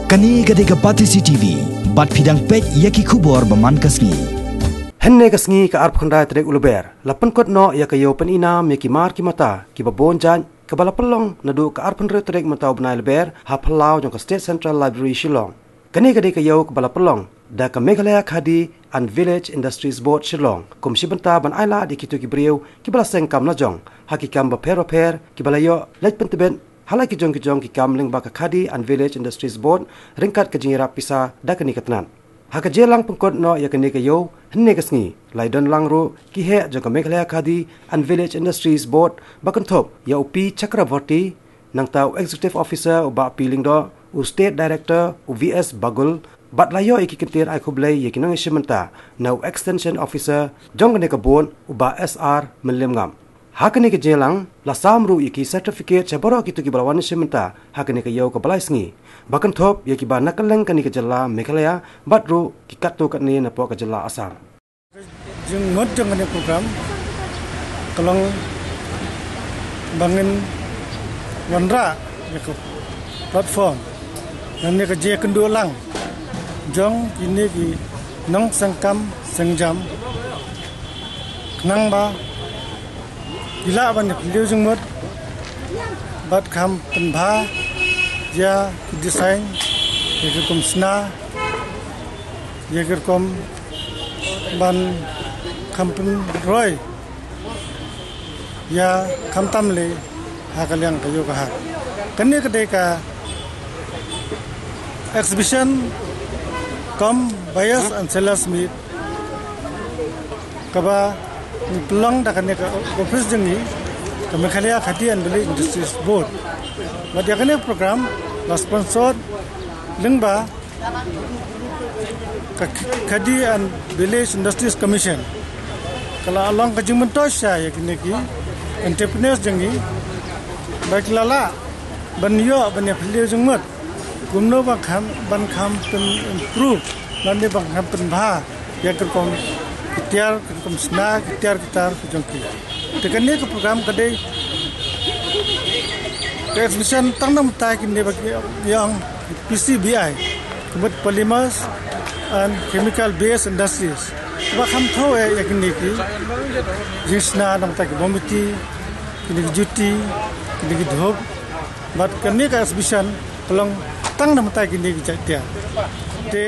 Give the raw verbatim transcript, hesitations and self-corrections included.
Kane ka dei ka Batesi T V, bad phi dang peit ïa ki khubor ba man ka sngi. Hynne ka sngi ka arphew khyndai tarik u Lber, la pynkut noh ïa ka ïew pyninam ïa ki mar ki mata kiba bun jait, kaba la pynlong naduh ka arphew hynriew tarik mynta u bnai Lber ha phyllaw jong ka State Central Library Shillong. Kane ka dei ka ïew kaba la pynlong da ka Meghalaya Khadi and Village Industries Board Shillong, kum shi bynta ban ailad ïa kito ki briew kiba la seng kam lajong ha ki kam bapher bapher kiba la ïoh leit pyntbit ha la ki jong ki jong ki kam lyngba ka Khadi and Village Industries Board ryngkat ka jingïarap pisa da kane ka tnat. Ha ka jingïalang pynkut noh ïa kane ka ïew hynne ka sngi, la ïadon lang ruh ki heh jong ka Meghalaya Khadi and Village Industries Board ba kynthup ïa u P Chakraborty, nangta u Executive Officer u Bah P Lyngdoh, u State Director u V S Bagul, bad la ïoh ïa ki kyntien ai khublei ïa ki nongïashim bynta na u Extension Officer jong kane ka board u Bah S R Mylliemngam. Ha kane ka jingïalang, la sam ruh ïa ki certificate sha baroh kito kiba la wan ïashim bynta ha kane ka ïew kaba lai sngi, ba kynthup ïa kiba na kylleng kane ka jylla Meghalaya, bad ruh ki katto katne napoh ka jylla Assam. Jingmut jong kane program ka long ba ngin wanrah ïa ka platform lane ka jingïakynduh lang jong kine ki nongsengkam sengjam, khnang ba ki lah ban ïaphylliew jingmut bad kham pynbha ïa ki design, ïa ki rukom sna, ïa ki rukom ban kham pynroi ïa khamtam lei ha ka liang ka ïew ka hat. Kane ka dei ka exhibition cum buyers and sellers meet kaba ngi pynlong da kane ka office jong ngi, ka Meghalaya Khadi and Village Industries Board. Bad ïa kane ka program la sponsor lyngba ka Khadi and Village Industries Commission. Ka la long ka jingmyntoi sha ïa kine ki entrepreneurs jong ngi ba ki la lah ban ïoh ban ïaphylliew jingmut kumno ban kham, ban kham pyn-improve lane ban kham pynbha ïa ki rukom ki tiar, ki rukom sna, ki tiar ki tar ki jong ki. Te kane ka program ka dei ka exhibition tang na mynta kine ba ki ïong P C B I, ka mut polymers and chemical based industries. Ba kham thew eh ïa kine ki jingsna na mynta ki bymti, kine ki juti, kine ki dhup. Bad kane ka exhibition ka long tang na mynta kine ki jait tiar. Te